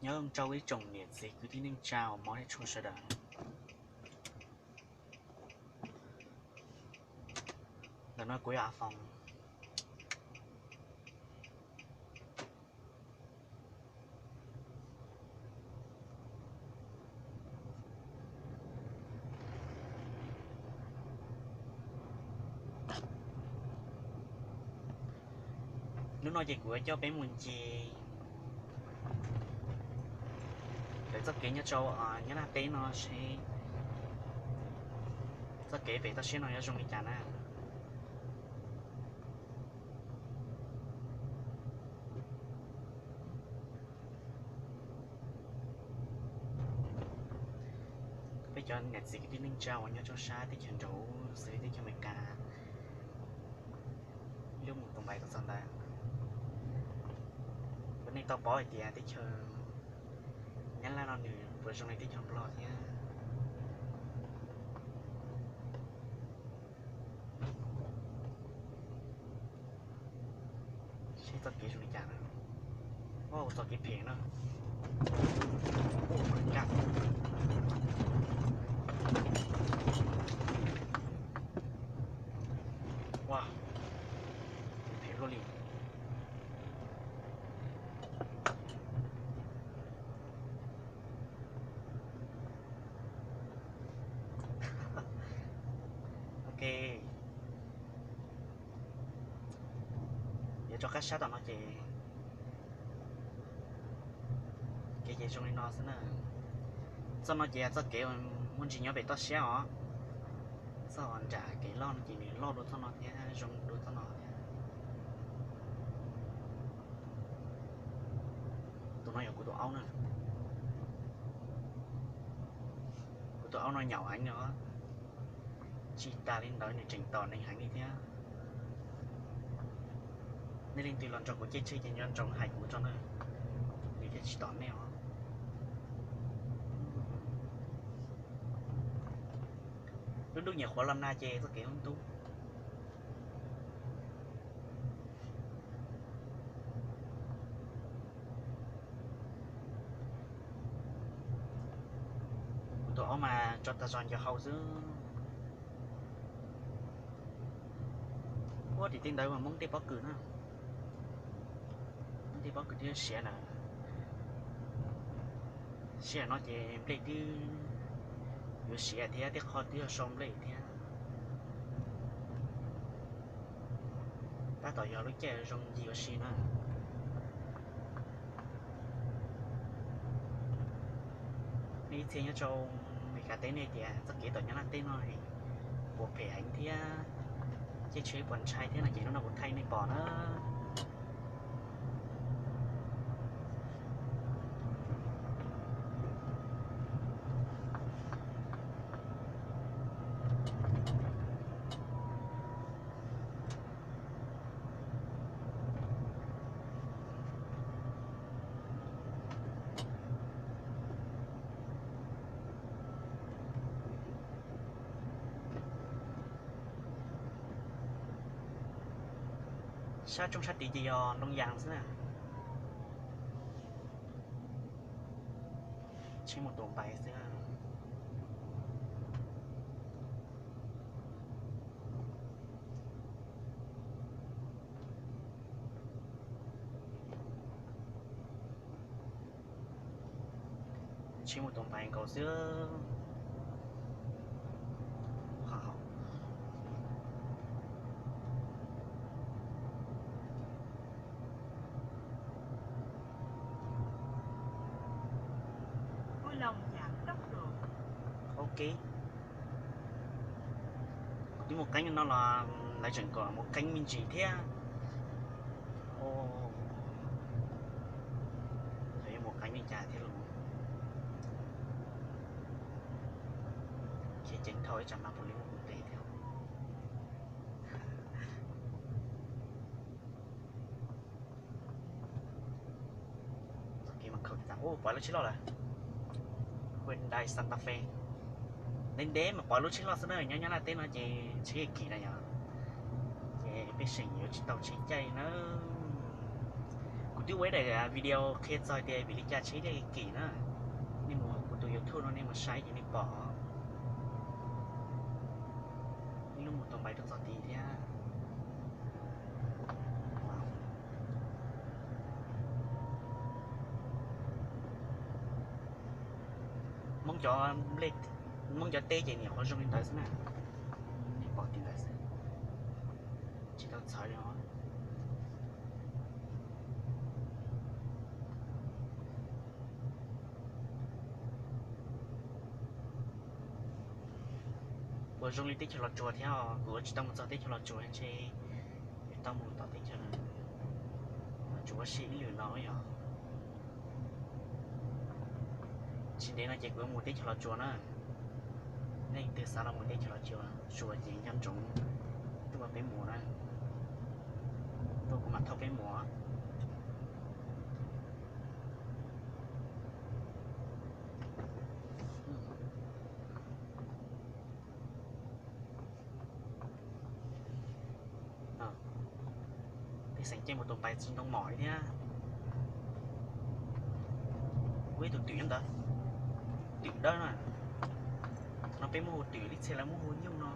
Nyob zoo rau ib tsoom niam txiv kwv tij neej tsa uas hmov thiab tshua sawv daws. Ntawm no kuv yog Av Foos. Hnub no ces kuv yuav coj peb mus ncig lawv txoj kev nyob rau Nyab Laj teb no seb txoj kev pem toj siab no yuav zoo li cas na. Peb cov niam txiv kwv tij neej tsa uas nyob rau sab teb chaws nraud xws li teb chaws Amelikas, lub mus tus npais tuaj txog ntawd, ua nej tau paub hais tias teb chaws Nyab Laj no nws puas zoo li teb chaws Nplog thiab. Seb txoj kev zoo li cas na. Ua txoj kev phem na. Ua, phem luaj li. Ok, yuav rov qab sab tom no ces kev ces zoo li no xwb na. Txoj no ces txoj kev muaj ntsis nyob pem toj siab os. Txoj nram kev loj no ces nws loj dua txoj no thiab zoo dua txoj no thiab. Tus no yog kuv tus aub na. Kuv tus aub no nyaum heev no. Tsis tas li ntawd nws tseem tom neeg heev li thiab. Nej leej twg los nrog kuv caij tsheb ces nco ntsoov hais kuv tso na, nws thiaj tsis tom nej os. Lub ntuj nyiam qhuav los nag ces txoj kev lub ntub. Kuv tus aub mas tso tag zog nco hau xwb. Ua tim tej ntawd mas Hmoob tej pob kws na, Hmoob tej pob kws twb siav na. Sij hawm no ces nplej twb yuav siav thiab, tej qho twb yuav sau nplej thiab. Tab tom yog lub caij zoo ncig ua si na. Nej ib txhia nyob rau Amelikas teb nej tias txoj kev tom Nyab Laj teb no puas phem heev thiab, caij tsheb puas ntshai thiab no ces hnub no kuv thaij nej pom na. Sab roob sab tid ces yog Nrooj Yas xwb na. Tsheb mus tus npais xwb. Tsheb mus tus npais nkaus xwb. Ok. Kuv twb mus qeeb no los lawv tseem kom mus qeeb me ntsis thiab. Lawv yuav mus qeeb li cas thiab los? Khiav ceev dhau ib tsam mas puav leej mus ntev thiab. Txoj kev mas khaum tas, ua pom lub tsheb loj lawm. Hyundai Santa Fe. Ntev ntev mas pom lub tsheb loj xwb na, nyob Nyab Laj teb no ces tsheb kim na yom. Ces pej xeem yuav tsis tau tsheb caij na. Kuv Twb ua ib daim video qhia txog tias vim li cas tsheb thiaj kim na. Nej mus kuv tus YouTube no nej mus saib ces nej pom. Ib lub mus tau npais rau txog tid thiab. Hmoob cov, Hmoob cov teb ces niam qhuav zoo li ntawd xwb na. Nej pom tim ntawd xwb, tsis tau txhawv li os. Puas zoo li teb chaws Los Tsuas thiab os? Kuv tsis tau mus txog teb chaws Los Tsuas, ntshe yuav tau mus tom teb chaws Los Tsuas ua si ib lwm no yog. Tsis ntev no ces kuv yuav mus teb chaws Los Tsuas na. Nej leej twg xav los mus teb chaws Los Tsuas ces nco ntsoov tuaj peb mus na. Tuaj kuv mam thauj peb mus. Tej xeem ceeb mus tus npais tsis ntoo mom li thiab. Ua ib tug twm nyob ntawd, twm dawb na. No peb muab hu twm, ib txhia lawv muab hu nyuj no.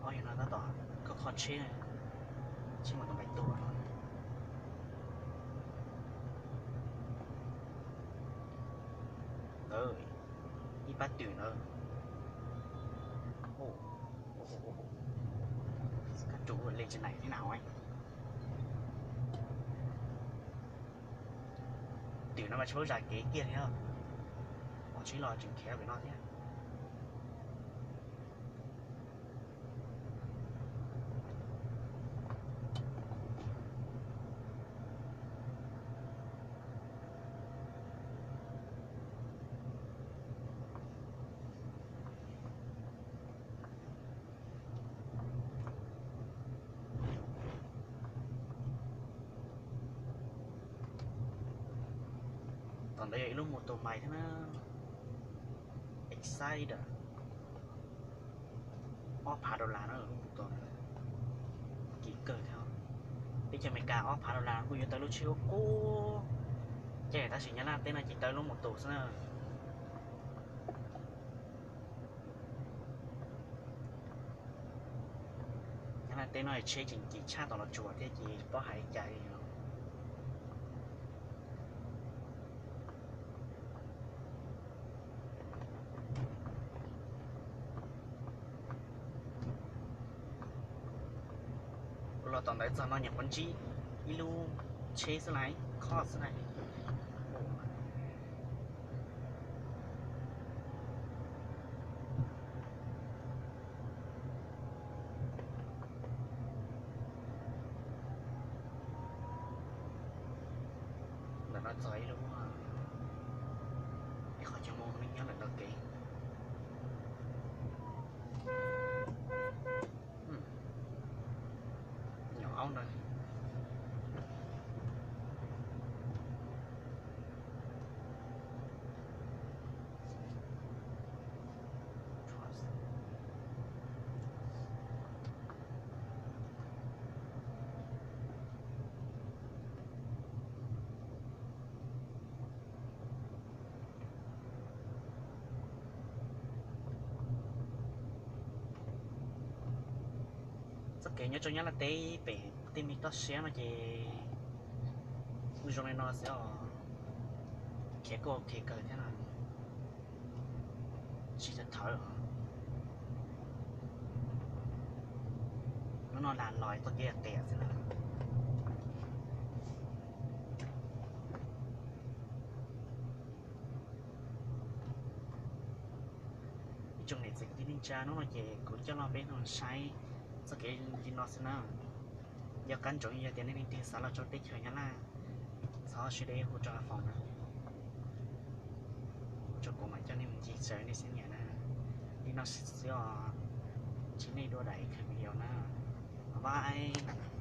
Ob yog no tab tom kho kho tsheb, tsheb mus tau npaim tuaj no. Ib pab twm ntawd. Kab tsuv le tsis nai li na. Twm no mas tsis paub zam kev kiag li os. Pom tsheb los tseem khiav pem no thiab. Tom ntawd yog ib lub mus tus mais thiab na. Excite. Ob phav dollar na lub mus tus na. Kim kawg thiab. Teb chaws Amelikas ob phav dollar kuj yuav tau lub tsheb ub qub. Ces tab sis Nyab Laj teb no ces tau lub mus tus xwb na. Nyab Laj teb no tsheb tseem kim tshaj tom Los Tsuas thiab ces paub hais li cas li no. Kuv los tom ntawd txog no nyuam qhuav ntsib ib lub tsheb xwb lais, khob xwb lais. Ntawm no txog ib lub, ib qhov chaw mus nyob ntawm ntawd kev. Nyuam aub ntawd. Txoj kev nyob rau Nyab Laj teb pem tej me toj siab no ces kuj zoo li no xwb os. Khiav kuj ok kawg thiab no. Tsis tau thawv. Hnub no lam los txoj kev qias xwb na. Ib tsoom niam txiv kwv tij neej tsa, hnub no ces kuv coj los peb no saib txoj kev li no xwb na. Yog qab ntsoov yog tias nej leej twg xav los rau teb chaws Nyab Laj, thov sawv daws hu rau Foom na, rau kuv mam coj nej mus ncig txawv nej xub nyiam. No xwb os, ntsib nej dua daim video na, bye.